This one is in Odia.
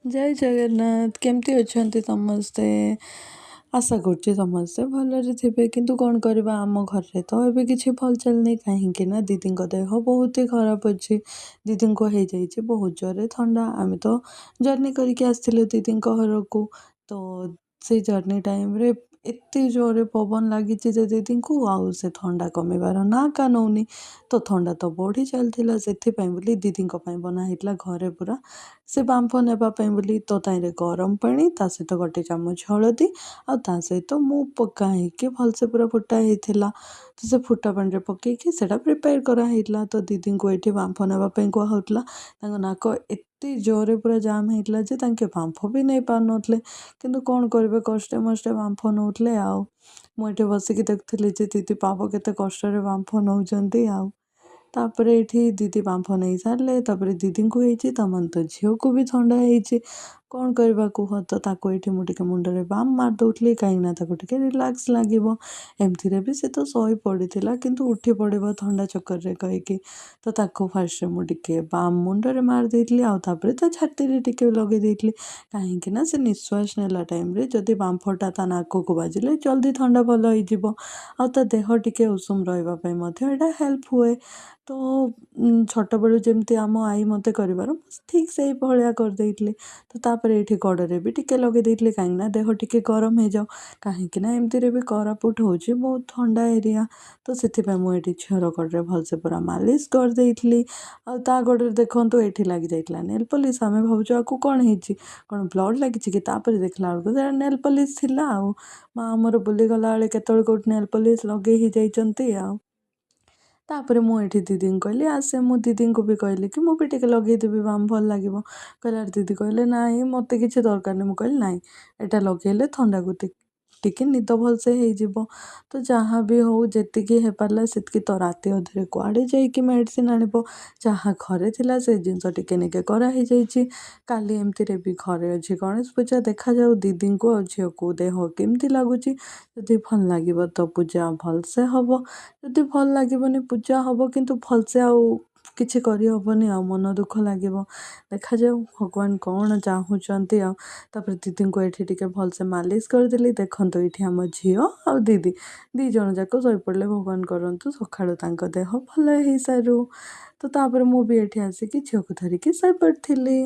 ଜୟ ଜଗନ୍ନାଥ। କେମିତି ଅଛନ୍ତି ସମସ୍ତେ? ଆଶା କରୁଛି ସମସ୍ତେ ଭଲରେ ଥିବେ। କିନ୍ତୁ କ'ଣ କରିବା, ଆମ ଘରେ ତ ଏବେ କିଛି ଭଲ ଚାଲିନି, କାହିଁକି ନା ଦିଦିଙ୍କ ଦେହ ବହୁତ ହି ଖରାପ ଅଛି। ଦିଦିଙ୍କୁ ହେଇଯାଇଛି ବହୁତ ଜୋରରେ ଥଣ୍ଡା। ଆମେ ତ ଜର୍ଣ୍ଣି କରିକି ଆସିଥିଲୁ ଦିଦିଙ୍କ ଘରକୁ, ତ ସେଇ ଜର୍ଣ୍ଣି ଟାଇମ୍ରେ ଏତେ ଜୋରରେ ପବନ ଲାଗିଛି ଯେ ଦିଦିଙ୍କୁ ଆଉ ସେ ଥଣ୍ଡା କମିବାର ନାଁ କା ନଉନି। ତ ଥଣ୍ଡା ତ ବଢ଼ି ଚାଲିଥିଲା। ସେଥିପାଇଁ ବୋଲି ଦିଦିଙ୍କ ପାଇଁ ବନା ହେଇଥିଲା ଘରେ ପୁରା ସେ ବାମ୍ଫ ନେବା ପାଇଁ ବୋଲି। ତ ତାହିଁରେ ଗରମ ପାଣି, ତା ସହିତ ଗୋଟେ ଚାମଚ ହଳଦୀ ଆଉ ତା ସହିତ ମହୁ ପକା ହେଇକି ଭଲସେ ପୁରା ଫୁଟା ହେଇଥିଲା। ତ ସେ ଫୁଟା ପାଣିରେ ପକେଇକି ସେଇଟା ପ୍ରିପେୟାର କରାହେଇଥିଲା। ତ ଦିଦିଙ୍କୁ ଏଇଠି ବାମ୍ଫ ନେବା ପାଇଁ କୁହାହେଉଥିଲା। ତାଙ୍କ ନାକ ଏତେ ଜୋରରେ ପୁରା ଜାମ୍ ହେଇଥିଲା ଯେ ତାଙ୍କେ ବାମ୍ଫ ବି ନେଇ ପାରୁନଥିଲେ। କିନ୍ତୁ କ'ଣ କରିବେ, କଷ୍ଟେ ମଷ୍ଟେ ବାମ୍ଫ ନେଉଥିଲେ। ଆଉ ମୁଁ ଏଠି ବସିକି ଦେଖୁଥିଲି ଯେ ଦିଦି ପାପ କେତେ କଷ୍ଟରେ ବାମ୍ଫ ନେଉଛନ୍ତି। ଆଉ ତାପରେ ଏଇଠି ଦିଦି ବାମ୍ଫ ନେଇ ସାରିଲେ। ତାପରେ ଦିଦିଙ୍କୁ ହେଇଛି, ତା ମାନେ ତ ଝିଅକୁ ବି ଥଣ୍ଡା ହେଇଛି। କ'ଣ କରିବା କୁହ? ତ ତାକୁ ଏଇଠି ମୁଁ ଟିକେ ମୁଣ୍ଡରେ ବାମ୍ ମାରି ଦେଉଥିଲି, କାହିଁକିନା ତାକୁ ଟିକେ ରିଲାକ୍ସ ଲାଗିବ। ଏମିତିରେ ବି ସେ ତ ଶୋଇ ପଡ଼ିଥିଲା, କିନ୍ତୁ ଉଠି ପଡ଼ିବ ଥଣ୍ଡା ଚକରରେ କହିକି ତ ତାକୁ ଫାର୍ଷ୍ଟରେ ମୁଁ ଟିକେ ବାମ୍ ମୁଣ୍ଡରେ ମାରି ଦେଇଥିଲି ଆଉ ତାପରେ ତା ଛାତିରେ ଟିକେ ଲଗେଇ ଦେଇଥିଲି, କାହିଁକି ନା ସେ ନିଶ୍ୱାସ ନେଲା ଟାଇମ୍ରେ ଯଦି ବାମ୍ଫଟା ତା ନାକକୁ ବାଜିଲେ ଜଲ୍ଦି ଥଣ୍ଡା ଭଲ ହେଇଯିବ ଆଉ ତା ଦେହ ଟିକେ ଉଷୁମ ରହିବା ପାଇଁ ମଧ୍ୟ ଏଇଟା ହେଲ୍ପ ହୁଏ। ତ ଛୋଟବେଳୁ ଯେମିତି ଆମ ଆଈ ମୋତେ କରିବାର, ମୁଁ ଠିକ୍ ସେଇ ଭଳିଆ କରିଦେଇଥିଲି। ତ ତାପରେ ଏଇଠି ଗୋଡ଼ରେ ବି ଟିକେ ଲଗେଇ ଦେଇଥିଲି, କାହିଁକିନା ଦେହ ଟିକେ ଗରମ ହେଇଯାଉ, କାହିଁକିନା ଏମିତିରେ ବି କୋରାପୁଟ ହେଉଛି ବହୁତ ଥଣ୍ଡା ଏରିଆ। ତ ସେଥିପାଇଁ ମୁଁ ଏଇଠି ଝିଅର ଗୋଡ଼ରେ ଭଲସେ ପୁରା ମାଲିସ କରିଦେଇଥିଲି। ଆଉ ତା ଗୋଡ଼ରେ ଦେଖନ୍ତୁ, ଏଇଠି ଲାଗିଯାଇଥିଲା ନେଲ୍ ପଲିସ୍। ଆମେ ଭାବୁଛୁ ଆକୁ କ'ଣ ହେଇଛି, କ'ଣ ବ୍ଲଡ଼୍ ଲାଗିଛି କି? ତାପରେ ଦେଖିଲା ବେଳକୁ ସେଇଟା ନେଲ୍ ପଲିସ୍ ଥିଲା। ଆଉ ମା ଆମର ବୁଲିଗଲା ବେଳେ କେତେବେଳେ କେଉଁଠି ନେଲ୍ ପଲିସ୍ ଲଗେଇ ହେଇଯାଇଛନ୍ତି। ଆଉ ତାପରେ ମୁଁ ଏଇଠି ଦିଦିଙ୍କୁ କହିଲି ଆସେ। ମୁଁ ଦିଦିଙ୍କୁ ବି କହିଲି କି ମୁଁ ବି ଟିକେ ଲଗେଇଦେବି ବାମ୍, ଭଲ ଲାଗିବ। କହିଲା, ଦିଦି କହିଲେ, ନାଇଁ, ମୋତେ କିଛି ଦରକାର ନାହିଁ। ମୁଁ କହିଲି, ନାଇଁ, ଏଇଟା ଲଗେଇଲେ ଥଣ୍ଡାକୁ ଟିକେ ନିଦ ଭଲସେ ହେଇଯିବ। ତ ଯାହା ବି ହଉ, ଯେତିକି ହେଇପାରିଲା ସେତିକି। ତ ରାତି ଅଧରେ କୁଆଡ଼େ ଯାଇକି ମେଡ଼ିସିନ୍ ଆଣିବ? ଯାହା ଘରେ ଥିଲା ସେ ଜିନିଷ ଟିକେ ନିକେ କରାହେଇଯାଇଛି। କାଲି ଏମିତିରେ ବି ଘରେ ଅଛି ଗଣେଶ ପୂଜା। ଦେଖାଯାଉ ଦିଦିଙ୍କୁ ଆଉ ଝିଅକୁ ଦେହ କେମିତି ଲାଗୁଛି। ଯଦି ଭଲ ଲାଗିବ ତ ପୂଜା ଭଲସେ ହବ, ଯଦି ଭଲ ଲାଗିବନି ପୂଜା ହବ କିନ୍ତୁ ଭଲସେ ଆଉ କିଛି କରିହେବନି ଆଉ ମନ ଦୁଃଖ ଲାଗିବ। ଦେଖାଯାଉ ଭଗବାନ କ'ଣ ଚାହୁଁଛନ୍ତି। ଆଉ ତାପରେ ଦିଦିଙ୍କୁ ଏଇଠି ଟିକେ ଭଲସେ ମାଲିସ କରିଦେଲି। ଦେଖନ୍ତୁ, ଏଇଠି ଆମ ଝିଅ ଆଉ ଦିଦି ଦୁଇ ଜଣ ଯାକ ଶୋଇପଡ଼ିଲେ। ଭଗବାନ କରନ୍ତୁ ସକାଳୁ ତାଙ୍କ ଦେହ ଭଲ ହେଇସାରୁ। ତ ତାପରେ ମୁଁ ବି ଏଇଠି ଆସିକି ଝିଅକୁ ଧରିକି ଶୋଇପଡ଼ିଥିଲି।